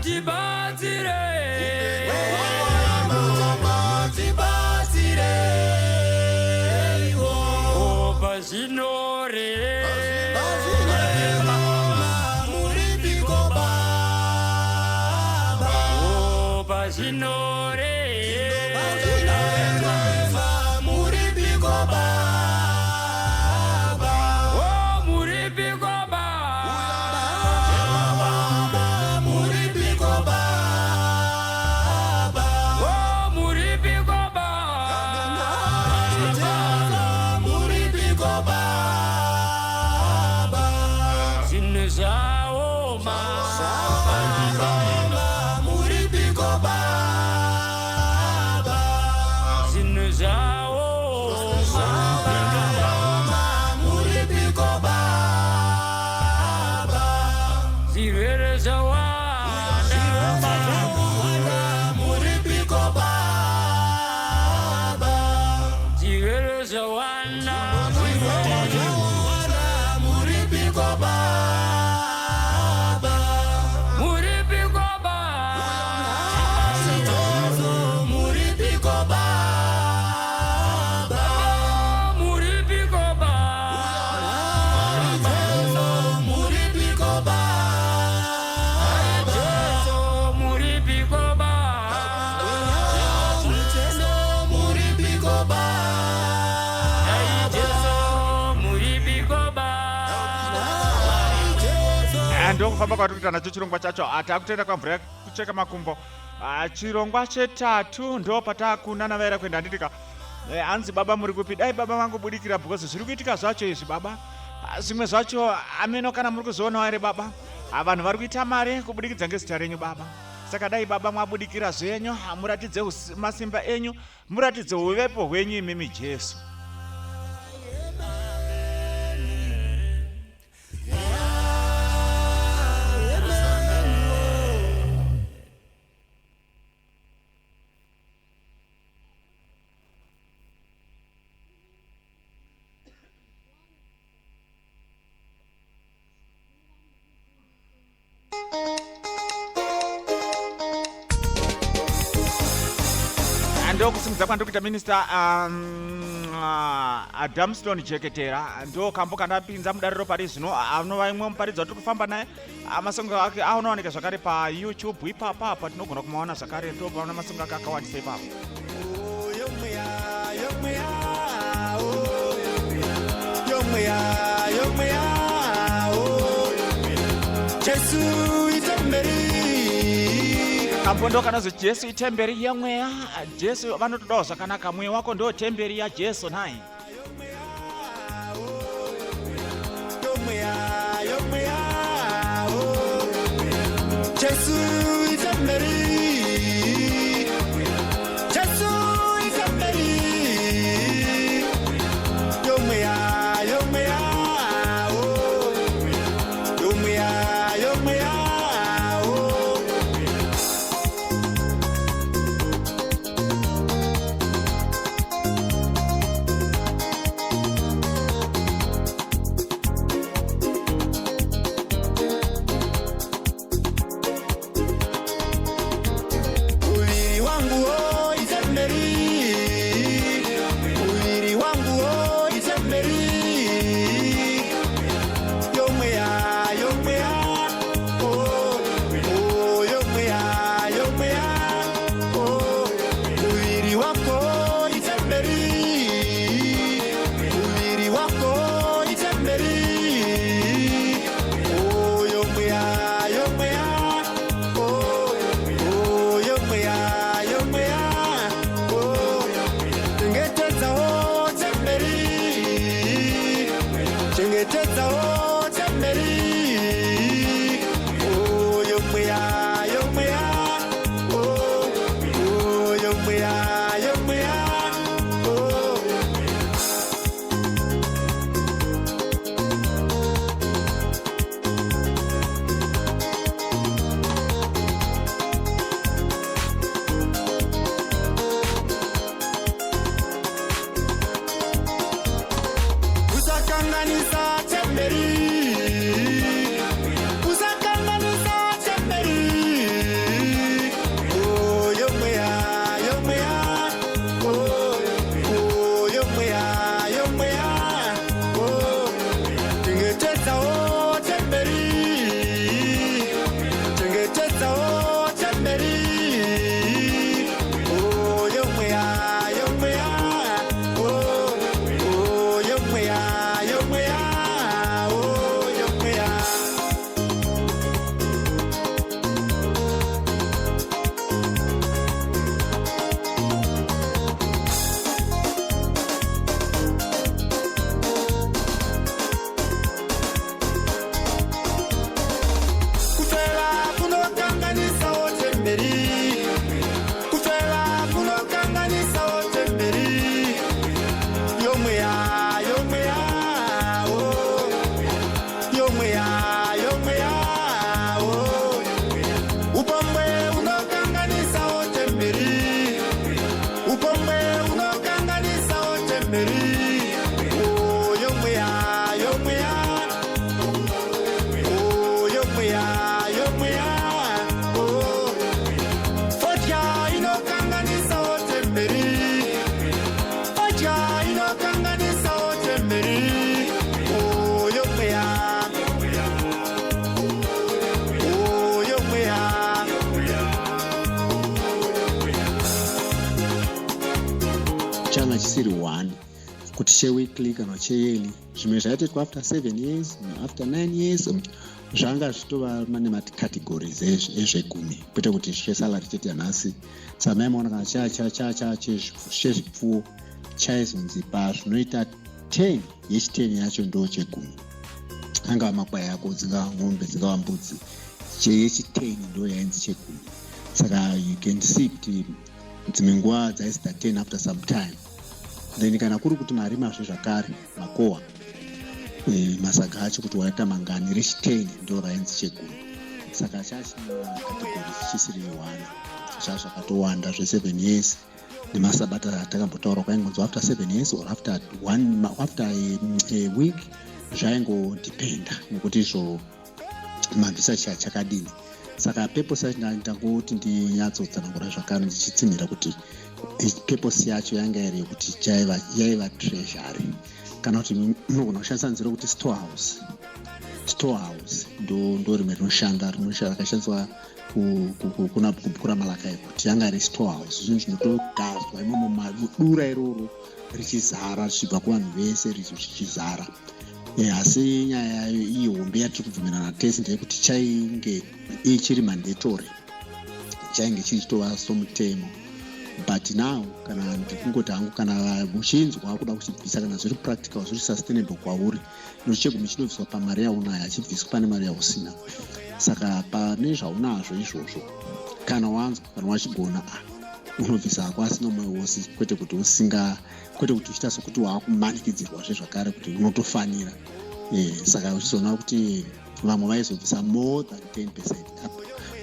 Tibatsire. Tibatsire. Pazvinore. Muripiko Baba? Pazvinore. Muripiko Baba? Muripiko Baba? Muripiko Baba? Muripiko Baba? Muripiko Baba? Zvinhu zvaoma. Muripiko Baba? Zvinhu zvaoma. Ndokufamba kwatiri kuita nacho chirongwa chacho. Takutoenda kwamvura yekucheka makumbo. Chirongwa chetatu ndo patakunana vaira kuenda handitika. Eh, hanzi baba muri kupi? Dai baba vangobudikira because zviri kuitika zvacho izvi baba. Zvimwe zvacho ameno kana muri kuzvionawo here baba. Vanhu vari kuita mari kubudikidza ngezita renyu baba. Saka dai baba mwabudikira zvenyu, muratidze masimba enyu, muratidze uvepo hwenyu imimi Jesu. Ndokusimudza kwandiri kuita minista Adamston Jeketera, ndo kambo kandapinza mudariro pari zvino, anova imwe muparidzi watiri kufamba naye. Masongo ake anowanika zvakare paYouTube ipapa apa tinogona kumaona zvakare, topaona masongo ake akawandisa ipapo. Jesu itemberi. Kambo ndo kanonzi Jesu itemberi yemweya. Jesu vanotodawo zvakanaka, mweya wako ndo temberi yaJesu nhai. Jesu itemberi. Jesu itemberi. Yomweya, yomweya, oh. Yomweya, yomweya, oh. Muviri wangu wo itemberi. Muviri wangu wo itemberi. Yomweya, yomweya, oh, oh, yomweya, yomweya, oh. Muviri wako itemberi. Muviri wako itemberi. Oh, yomweya, yomweya, oh, oh, yomweya, yomweya, oh. Chengetedzawo temberi. Chengetedzawo temberi. Oh, yomweya, yomweya, oh, oh, yomweya, yomweya, oh. Usakanganisa temberi. Usakanganisa temberi. Oh, yomweya, yomweya, oh, oh, yomweya, yomweya, oh. Chengetedzawo temberi. Chengetedzawo temberi. Oh, yomweya, yomweya, oh, oh, yomweya, yomweya, oh, yomweya. Kufeva kunokanganisawo temberi. Kufeva kunokanganisawo temberi. Yomweya, yomweya, oh. Yomweya, yomweya, oh. Upombwe unokanganisawo temberi. Upombwe unokanganisawo temberi. Oh, yomweya, yomweya. Oh, yomweya, yomweya, oh. Fodya inokanganisawo temberi. Fodya inokanganisawo temberi. Oh, yomweya. Oh, yomweya. Changa chisiri 1. Kuti cheweekly kana cheyearly, zvimwe zvaitoitwa after 7 years, after 9 years. Zvanga zvitova nemacategories ezvegumi, kwete kuti chesalary chete yanhasi. Saka maimaona kana chezvipfuwo chaizonzi pazvinoita 10, yechi10 yacho ndo chegumi, angava makwai ako, dzingava ng'ombe, dzingava mbudzi, yechi10 ndo yainzi chegumi. Saka you can see kuti dzimwe nguva dzaisita 10 after some time. Then kana kuri kuti marimazve zvakare makohwa, masaga acho kuti waita mangani, rechi10 ndo rainzi chegumi. Saka chachina chisiri one, zvazvakatowanda zve7 years nemasabata atakambotaura. Kwaingonzwa after 7 years or after one, after a week, zvaingodependa nekuti izvo mabvisa chakadini. Saka purpose yacho, ndangoti ndinyatsotsanangura zvakare ndichitsinhira kuti purpose yacho yanga iri yekuti yaiva treasury, kana kuti munogona kushandisa nzira yekuti storehouse. Storehouse ndo rimwe rinoshanda, rakashandiswa kuna bhuku raMalakai kuti yanga iri storehouse, zvinhu zvinotogadzwa imomo mudura iroro richizara, richibva kuvanhu vese richizara. Asi nyaya yayo iyi hombe yatiri kubvumirana tese ndeyekuti chainge ichiri mandatory, chainge chichitova somutemo. But now kana ndikungoti hangu, kana uchinzwa kuda kuchibvisa, kana zviri practical, zviri sustainable kwauri, nokuti chegumi chinobviswa pamari yaunayo, hachibviswi pane mari yausina. Saka pane zvaunazvo izvozvo, kana wanzwa, kana wachigona, unobvisa hako, asina mwoyo wose, kwete kuti usinga, kwete kuti uchiita sokuti waakumanikidzirwazve zvakare kuti unotofanira. Saka uchizoona kuti vamwe vaizobvisa more than 10% up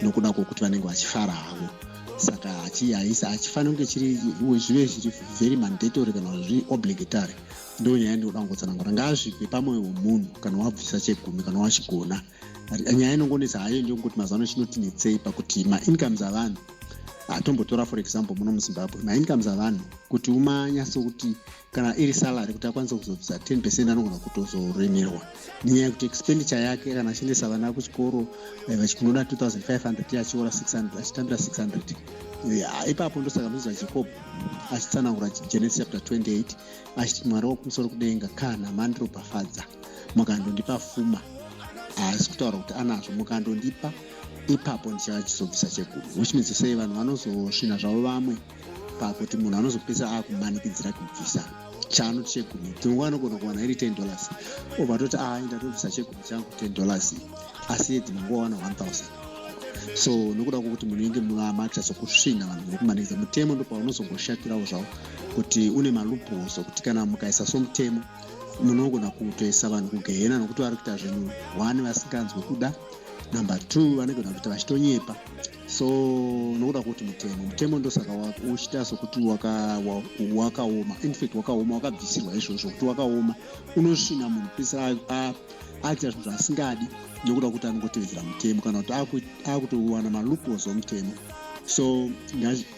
nokuda kwokuti vanenge vachifara havo. Saka hachifaniri kunge chiri zvive zviri very mandatory kana kuti zviri obligatory. Ndo nyaya ndinoda kungotsanangura. Ngazvibve pamwoyo wemunhu kana wabvisa chegumi, kana wachigona. Nyaya inongonetsa hayo ndeyekuti mazuva ano chinotinetsei pakuti maincomes avanhu, hatombotora for example muno muZimbabwe, maincomes avanhu kuti umanyatsokuti kana iri salary, kuti akwanise kuzobvisa 10%, anogona kutozoremerwa nenyaya yekuti expenditure yake, kana achiendesa vana kuchikoro, vachikunoda 2500, achiora 600, achitambira 600. Ipapo ndosaka muziva Jacob achitsanangura Genesis chapter 28 achiti, "Mwari wokumusoro kudenga, kana mandiropafadza, mukandondipa fuma," haasi kutaura kuti anazvo, "mukandondipa ipapo ndichachizobvisa chegumi," which means sei vanhu vanozosvina zvavo vamwe pakuti munhu anozopedzisa akumanikidzira kubvisa chaanoti chegumi. Dzimwe nguva anogona kuwana iri $10, obva toti, "Ai, ndatobvisa chegumi changu, $10," asi dzimwe nguva wana 1000. So nokuda kwokuti munenge makuita sokusvina vanhu nekumanikidza mutemo, ndopaunozongoshatirawo zvavo kuti une maloopholes okuti kana mukaisa somutemo munogona kutoisa vanhu kugehena, nokuti vari kuita zvinhu, one, vasinganzwi kuda, number two, vanogona kuita vachitonyepa. So nokuda kwekuti mutemo ndosaka uchiita sokuti wakaoma. Infact wakaoma, wakabvisirwa izvozvo kuti wakaoma, unosvina munhu pesa aita zvinhu zvaasingadi nokuda kwekuti anongotevedzera mutemo, kana kuti akutowana maloopholes omutemo. So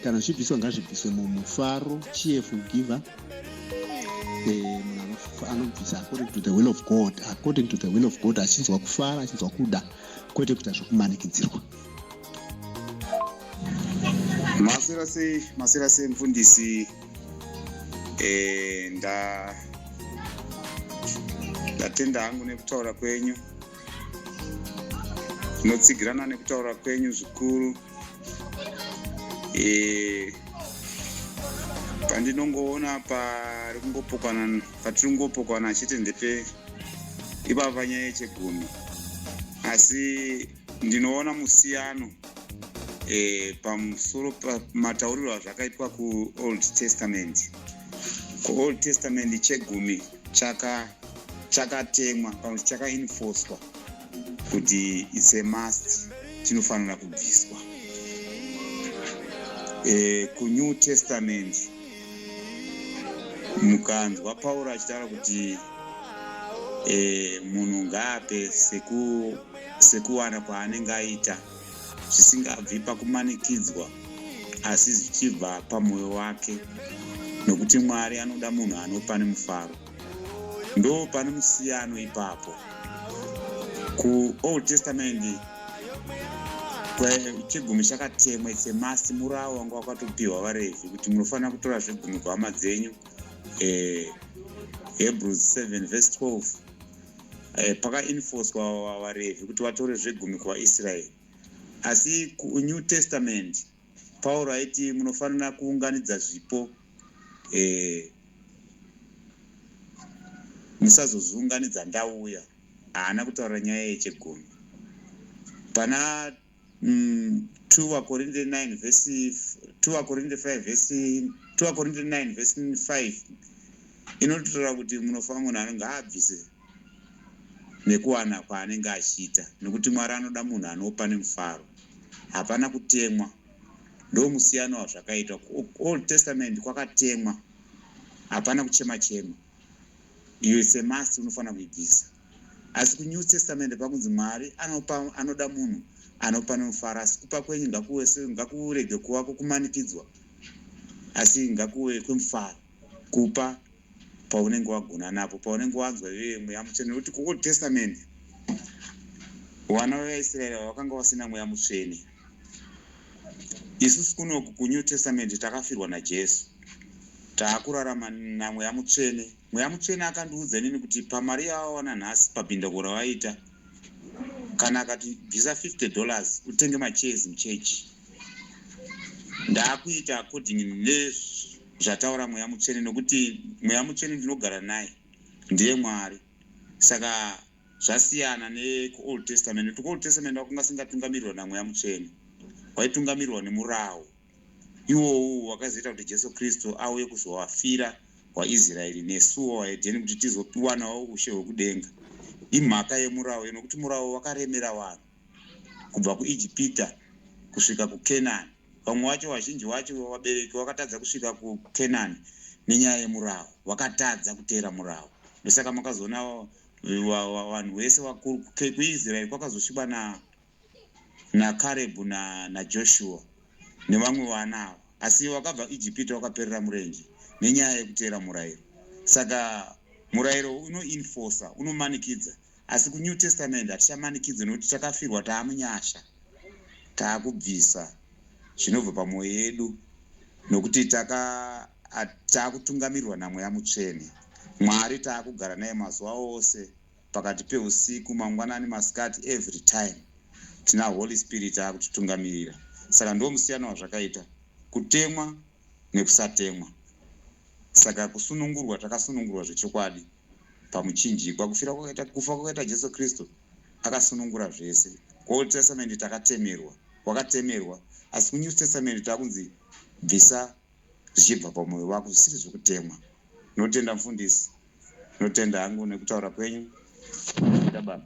kana zvichibviswa, ngazvibviswe mumufaro, cheerful giver. Munhu anobvisa according to the will of God, according to the will of God, achinzwa kufara, achinzwa kuda, kwete kuita zvokumanikidzirwa. Maswera sei, maswera sei mufundisi? Ndatenda hangu nekutaura kwenyu, tinotsigirana nekutaura kwenyu zvikuru. Pandinongoona pari kungopokana, patiri kungopokana chete ndepe ipapa panyaya yechegumi, asi ndinoona musiyano pamusoro pamatauriro azvakaitwa kuOld Testament. KuOld Testament chegumi chakatemwa kana kuti chakaenforcwa kuti it's a must, chinofanira kubviswa. KuNew Testament mukanzwa Pauro achitaura kuti munhu ngaape sekuwana kwaanenge aita, zvisingabvi pakumanikidzwa, asi zvichibva pamwoyo wake, nokuti Mwari anoda munhu anopa nemufaro. Ndo pane musiyano ipapo. KuOld Testament chegumi chakatemwa, it's a must, murawo wanga wakatopiwa vaRevhi kuti munofanira kutora zvegumi kuhama dzenyu. Hebrews 7 verse 12 eh, pakainfoswa vaRevhi kuti vatore zvegumi kuvaIsraeri. Asi kuNew Testament Pauro aiti munofanira kuunganidza zvipo eh, musazozviunganidza ndauya. Haana kutaura nyaya yechegumi. Pana 2 Vakorinde 9 vhesi 2 Vakorinde 5 vhesi 2 Vakorinde 9 vhesi 5 inototaura kuti munofanira munhu anenge aabvise nekuwana kwaanenge achiita nekuti Mwari anoda munhu anopa nemufaro. Hapana kutemwa. Ndomusiyano wazvakaita. Old Testament kwakatemwa. Hapana kuchema chema. Iyo it's a must unofanira kuibvisa. Asi kuNew Testament pakunzi Mwari anopa anoda munhu anopa nemufaro asi kupa kwenyu ngakuve ngakurege kuva kwokumanikidzwa asi ngakuve kwemufaro. Kupa paunenge wagona napo paunenge wanzwa iwewe mweya mutsvene nekuti kuOld Testament vana vevaIsraeri vakanga vasina mweya mutsvene. Isusu kunoku kuNew Testament takafirwa naJesu. Taakurarama naMweya Mutsvene. Mweya Mutsvene akandiudza inini kuti pamari yawawana nhasi pabhindauko rawaita, kana akati bvisa 50 dollars utenge machairs muchechi. Ndaakuita according nezvataura Mweya Mutsvene nokuti Mweya Mutsvene ndinogara naye, ndiye Mwari. Saka zvasiyana nekuOld Testament nekuti kuOld Testament wakanga usingatungamirirwa naMweya Mutsvene, waitungamirirwa nemurawo. Iwowu wakazoita kuti Jesu Kristu auye kuzowafira waIsraeri nesuwo waHedheni kuti tizopiwanawo ushe hwekudenga. Imhaka yemurawo iyo nokuti murawo wakaremera vanhu kubva kuIjipita kusvika kuKenani. Vamwe vacho vazhinji vacho vabereki vakatadza kusvika kuKenani nenyaya yemurawo, vakatadza kuteera murawo. Ndosaka makazoona vanhu vese vakuru kuIsraeri kwakazosvikwa na naKarebhu naJoshua nevamwe vana ava. Asi wakabva Ijipita wakaperera murenje nenyaya yekuteera murayiro. Saka murayiro unoinfosa, unomanikidza. Asi kuNew Testament hatichamanikidzwe nekuti takafirwa taamunyasha. Taakubvisa zvinobva pamwoyo yedu nokuti taka taakutungamirirwa naMweya Mutsvene. Mwari taakugara naye mazuva ose. Pakati pehusiku, mangwanani, masikati every time tina Holy Spirit akutitungamirira. Saka ndiwo musiyano wazvakaita kutemwa nekusatemwa. Saka kusunungurwa takasunungurwa zvechokwadi pamuchinjikwa. Kufira kwakaita kufa kwakaita Jesu Kristu akasunungura zvese. KuOld Testament takatemerwa, wakatemerwa asi kuNew Testament takunzi bvisa zvichibva pamoyo wako zvisiri zvekutemwa. Ndinotenda mufundisi. Ndinotenda hangu nekutaura kwenyu. Ita baba.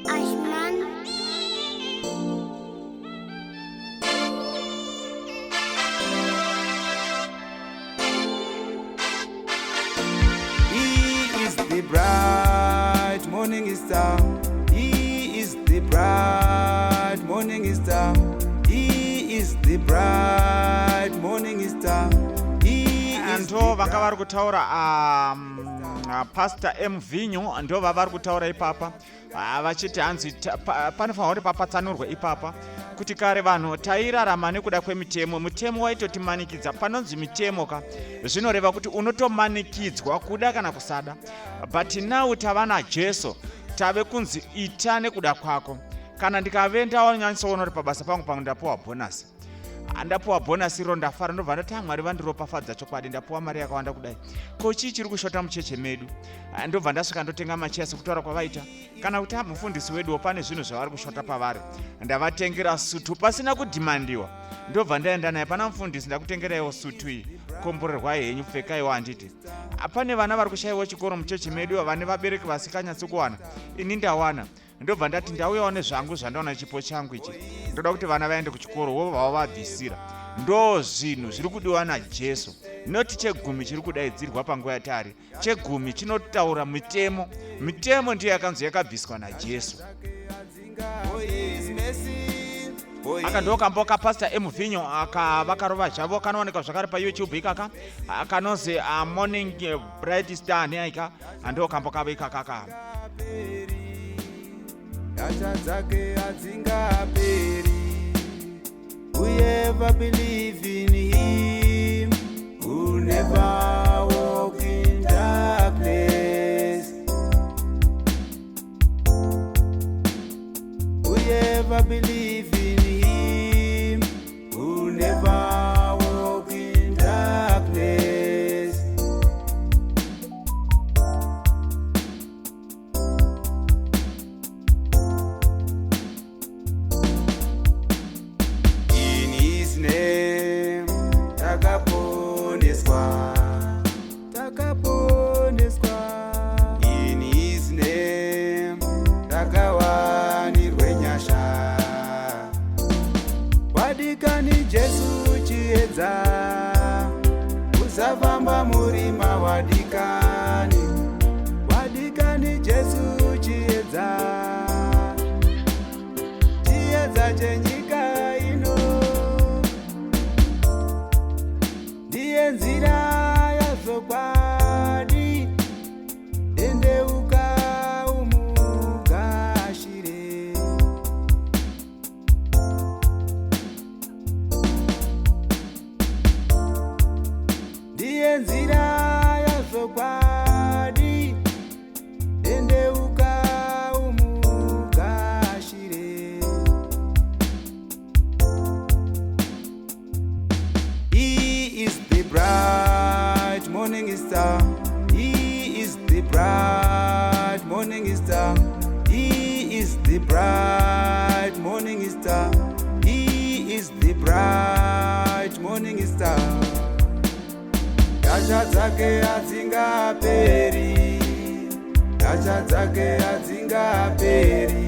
Ashman. He is the bright morning star. He is the bright morning star. He is the bright morning star. He is ndo vanga vari kutaura um, pastor m vinyo ndo vavari kutaura ipapa Ah, vachiti hanzi panofanirwa kuti papatsanurwe ipapa kuti kare vanhu tairarama nekuda kwemitemo mutemo waitotimanikidza panonzi mitemo ka zvinoreva kuti unotomanikidzwa kuda kana kusada but now tava najesu tave kunzi ita nekuda kwako kana ndikave ndawanyanysoona kuti pabasa pangu pangu ndapuwa bhonasi Ndapuwa bonus iro ndafara ndobva ndati ah, Mwari vandiropafadza chokwadi ndapuwa mari yakawanda kudai. Ko chii chiri kushota mucheche medu? Ah, ndobva ndasvika ndotenga macheya sekutaura kwavaita kana kuti ah, mufundisi weduwo pane zvinhu zvavari kushota pavari. Ndavatengera sutu pasina kudhimandiwa. Ndobva ndaenda naye pana mufundisi ndakutengeraiwo sutu iyi. Komborerwai henyu pfekaiwo handiti. Pane vana vari kushaiwa chikoro mucheche medu vane vabereki vasikanyatsi kuwana. Ini ndawana. Ndobva ndati ndauyawo nezvangu zvandaona chipo changu ichi ndoda kuti vana vaende kuchikoro wobva wavabvisira ndo zvinhu zviri kudiwa najesu noti chegumi chiri kudaidzirwa panguva yatari chegumi chinotaura mitemo mitemo ndiyo yakanzi yakabviswa najesu aka ndo kambo kapastor emuvhinyo aka vakarova zvavo kanowanikwa zvakare payoutube ikaka kanozi uh, morning bright star neaika ndo kambo kavo ikakaka Nyasha dzake hadzingaperi. Whoever believe in him will never walk in darkness. Whoever believe in him will never walk in darkness. In his name takaponeswa, takaponeswa. In his name takawanirwe nyasha. Wadikani Jesu chiedza, usafamba murima wadikani. Wadikani Jesu chiedza, chiedza chenyika ino. Ndiye nzira yazvokwadi, tendeuka umugashire. Ndiye nzira yazvokwadi, tendeuka umugashire. He is the bright morning star. He is the bright morning star. He is the bright morning star. He is the bright morning star. Nyasha dzake hadzingaperi. Nyasha dzake hadzingaperi.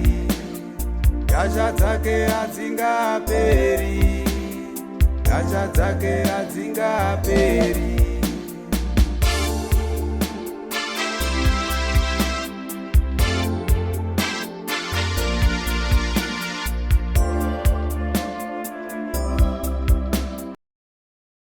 Nyasha dzake hadzingaperi. Nyasha dzake hadzingaperi.